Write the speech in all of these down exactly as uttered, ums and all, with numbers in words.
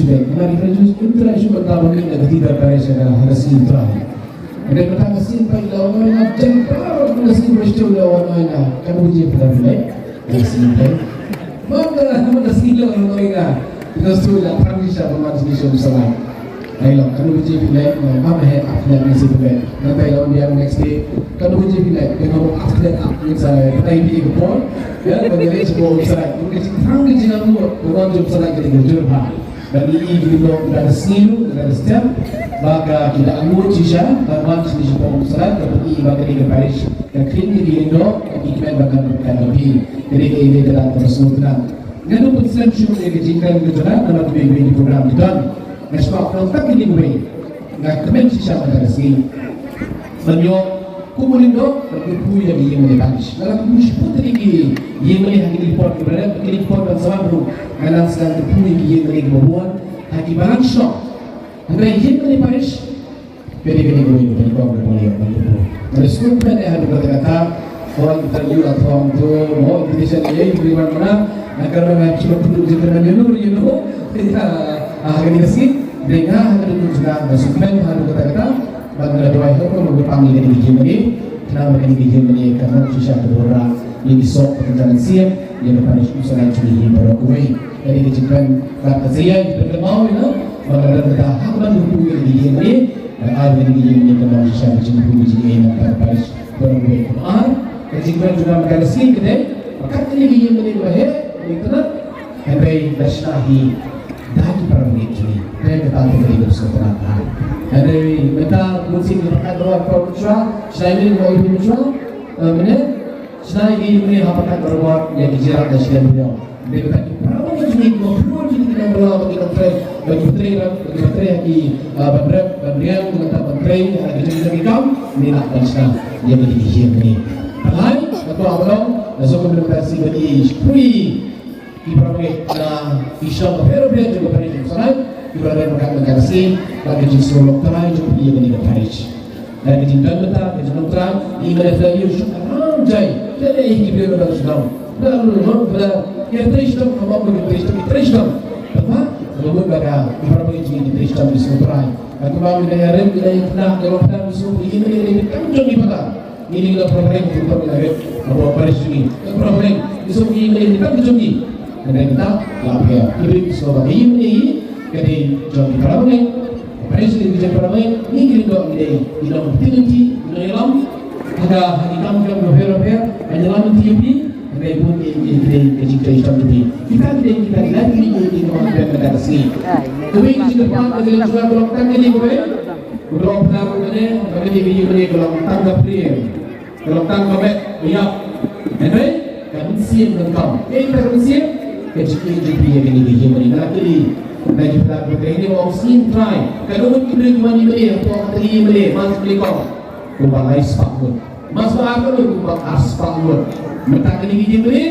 shuh beit. Nga refer shuh, ym trai shuh mynta ba mih na ka Three Tier Parish ha ka sngi U Trai. Hynrei mynta ka sngi phi la wan, nga jan para ka sngi ba shu la wan, nga kano ka jingpynlait phi leh? Ka sngi phi. Mynta, mynta sngi la wan, nga. Because tu la tang shisha ba man sngi shum salai. Ai lo, kano ka jingpynlait, ma ma he ap leh ni si pynlait. Mynta la wan biang next day, kano ka jingpynlait, kano ka ap leh ap ni sa, pynlait ni ka por. Ya, ba ngi leh shu salai. Ka jingthrang ka jingangnud, ba man jum salai ka dei ka jur ba. Ba ngi i ki lyngdoh da ka sngi ruh, da ka step, ba ka ki da angnud shisha, ba man shisha pom u Salat, ka pyni ba ka dei ka parish ka khring ki lyngdoh, ka ki kmen ba kan kan ka phi, ka dei ka i dei ka dang ka sngewtynnat. Nga dang pynslem shuh ïa ka jingkren ka jong nga, namar ka dei ka program ki don. Nga shu ba pynlong tak ki dei wei. Nga kmen shisha mynta ka sngi ban ïoh kum u lyngdoh ban kyrkhu ïa ki ïingmane parish. Nga la kyrkhu shipor tylli ki ïingmane ha kine ki por kiba rim, ha kine ki por ban sa wan ruh nga nang sdang kyrkhu ïa ki ïingmane kiba bun ha kiba nang shong. Hynrei ïingmane parish ka dei kane kawei kaba nyngkong kaba ngi ïoh ban kyrkhu. Nga la sngewthuh ïa haduh katta katta, hooid, interview la thong tu, mo invitation ïa ki wan mana, nga kyrmen nga shu kyrkhu jingkyrmen ïa u, ïa u. Ïa, ha kane ka sngi, dei nga ha ka dei ka jingkyrkhu, nga sngewthuh haduh katta katta. Bad nga la duwai ha u Trai ba un pang ïa kane ka jingmane, khnang ba kane ka jingmane kan long shisha ka buhrieh ïa ki soh bad ka jingïaseng ïa ka parish u Salat jong ngi baroh kawei. Kane ka jingkren bad ka jingïaid ka jingkynmaw ïa nga ba ka don kata ha kaba ngi kyrkhu ïa kane ka jingmane, bad ai ba kane ka jingmane kan long shisha ka jingkyrkhu ka jingïaid na ka parish baroh kawei. Kaba ar, ka jingkren jong nga mynta ka sngi ka dei ba kat kane ka jingmane kaba heh, kaba itynnat, hynrei la shna hi da ki para bangeit jong ngi. Hynrei kata te ka dei ka sngewtynnat bha. Hynrei mynta bun sien ki pakat baroh, para mynshuwa, shna ïa ki, ïa ki mynshuwa, eh, mynne, shna ïa ki mynne ha pakat baroh ïa ki jingïarap da shi liang. Hynrei mynta ki para bangeit jong ngi, ki para bangeit jong ngi ki nongbylla bad ki nongtrei, bad ki trei, bad ki trei ha ki, eh, ban rep, ban riang, bad ban trei ha ki jingtrei ki kam, ngi lah ban shna ïa ki, ïa ki jingtrei. Hynrei ka kwah ba long, la shu kumne mynta sien ba ki shiphew Ki para bangeit na ki shnong bapher bapher jong ka parish jong Salat, ki para bangeit ba kat mynta ka sngi, bad ka jingsngew lok trai jong phi ïa kane ka parish. Da ka jingdon bynta, ka jinglong trai, i mane phi la ïoh shuh ka ram jai, phi la ïoh ki briew na ka shnong. Phi la ïoh, phi la ïoh trei shnong, ka mut ki trei shnong, ki trei shnong. Tangba, ka mut ba ka, ki para bangeit jong ngi ki trei shnong ki sngew trai. Ka mut ba ngi la ïa rem, ngi la ïa kynnoh, ngi la ïa kynnoh, ngi sngew, ngi la ïa kynnoh jong ngi ba ka. Ngi dei ki nongpyrshah, ki nongpyrshah, ngi dei ki nongpyrshah, ngi dei ki nongpyrshah, ngi dei ki nongpyrshah, ngi dei ki nongpyrshah. Hynrei mynta la pher, ki briew ki sngew ba ka ïing ka dei jong ki para bangeit, ka parish ka dei jong ki para bangeit, ngi ki dei ki nongpyrshah, ki nongïalam, ha ka, ha ki kam ki kam bapher bapher, ban ïalam ïa phi, Ka dei bun ïa ïa ïa ka jingtrei shitom jong phi. Kita ki dei kita ki lad ki dei ki dei ki dei ki dei ki dei. Kawei ka jingkyrpad ka dei jong nga ka long tang kane kawei. Ka long tang kane, ka dei ka ïing mane ka long tang ka pyrshah. Ka long tang ka met ïa. Anyway, ka mynsiem ka long. Ka ïing ka mynsiem. Ka jingïeit jong phi ïa kane ka ïing mane. Nga la kylli. Na ki pyrshah ka dei ni ong Sngi Trai. Ka dei ki briew ki wan ïing mane. Ka dei ïing mane. Mas mane ka. Kumba lai spah ngut. Mas ba ar ngut kumba ar spah ngut. Mynta kane ki jingkylli,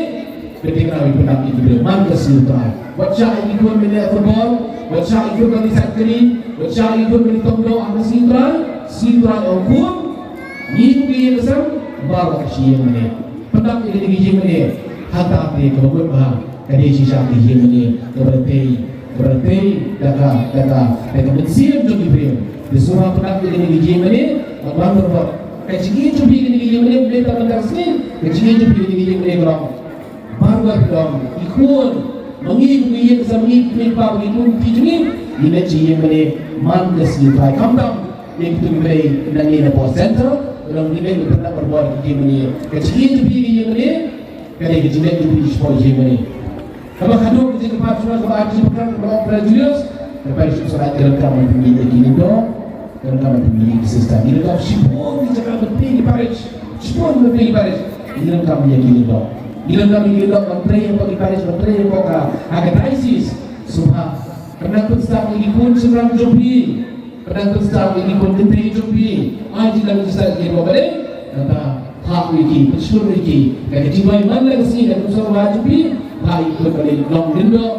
ka dei kane ka pyndap ïa ki briew man ka Sngi Trai. Wat shah ïa ki khun mane ha football, wat shah ïa ki khun mane ha sakri, wat shah ïa ki khun mane tong doh ha ka Sngi Trai, Sngi Trai ong khun, ngi ki ïing ka sem, baroh shi ïing mane. Pyndap ïa kane ki ïing mane, hangta te kaba mut ba, ka dei shisha ka ïing mane, kaba dei Kaba dei da ka, da ka, da ka mynsiem jong ki briew. Te sngewbha pyndap ïa kine ki jingmane, bad wan ryngkat. Ka jingïeit jong phi ïa kine ki jingmane, mynta mynta ka sngi, ka jingïeit jong phi ïa kine ki jingmane ka long. Baroh baroh ki khun, ma ngi ki ïeit sa ma ngi ki kpa ki khun ki jong ngi, ngi leit jingmane man ka sngi Trai. Khamtam ïa kitu ki briew na ngi na Post Center, ngi leit pyndap baroh baroh ki jingmane. Ka jingïeit jong phi ïa kine ki jingmane, ka dei ka jingïeit jong phi ïa kine ki jingmane. Kaba khadduh ka jingkyrpad shuwa kaba ar jingpyrkhat kaba long Brother Julius. Ka parish u Sohraid ka donkam ban pynmih ïa ki lyngdoh, ka donkam ban pynmih ïa ki sister. Ngi donkam shibun ki jaka ban pynmih ki parish, shibun ban pynmih ki parish. Ngi donkam ïa ki lyngdoh, ngi donkam ïa ki lyngdoh ban trei hapoh ki parish, ban trei hapoh ka, ha ka diocese. Sngewbha, kynmaw pynstad ïa ki khun shynrang jong phi. Pynban pynstad ïa ki khun kynthei jong phi. Ai jingdon jingstad ïa ki ba balei? Kata, phah ïa ki, pynshlur ïa ki. Ka jingduwai man la ka sngi ka jingpynshoi jong phi. Phah ïa ki khun ba leit long lyngdoh,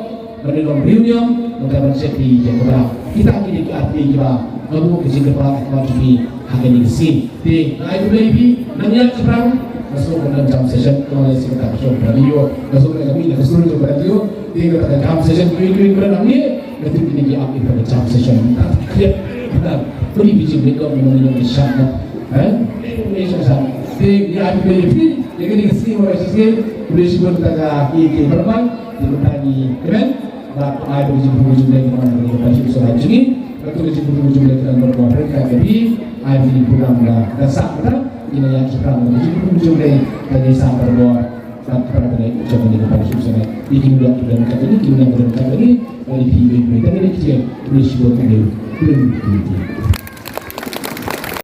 ba leit long riewniam, bad ban shet ïa ki khun. Kita ki dei ki artylli kiba, ka buh ka jingkyrpad ka jong phi ha kane ka sngi. Te nga ai khublei ïa phi, nang ïaid shaphrang. Nga sngew ka dang jam session, ka long secretary ka shong ka radio. Nga sngew ka dang mih na ka studio ka radio. Te kata ka jam session kawei kawei kawei nang ïa. Nga tip kine ki ap ïa ka jam session. Ta khriat. Kata kawei ki jingmut ka long ki shang na. Eh? Kine ki shang shang. Te ngi ai khublei ïa phi, ïa kine ki sngi, ïa kine ki sngi. Khublei shibun kata ka ïa ki bynta. Te mynta ngi kmen. Bad ai ba ka jingkyrkhu jingkyrkhu jong ngi, ka jingkyrkhu jingkyrkhu jong ngi, ka jingkyrkhu jingkyrkhu jong ngi, ka jingkyrkhu jingkyrkhu jong ngi, ka jingkyrkhu jingkyrkhu jong ngi, ka jingkyrkhu jingkyrkhu jong ngi, ka jingkyrkhu jingkyrkhu jong ngi, bad ka jingkyrkhu jingkyrkhu jong ngi, ka jingkyrkhu jingkyrkhu jong ngi, ka jingkyrkhu jingkyrkhu jong ngi, ka jingkyrkhu jingkyrkhu jong ngi, ka jingkyrkhu jingkyrkhu jong ngi.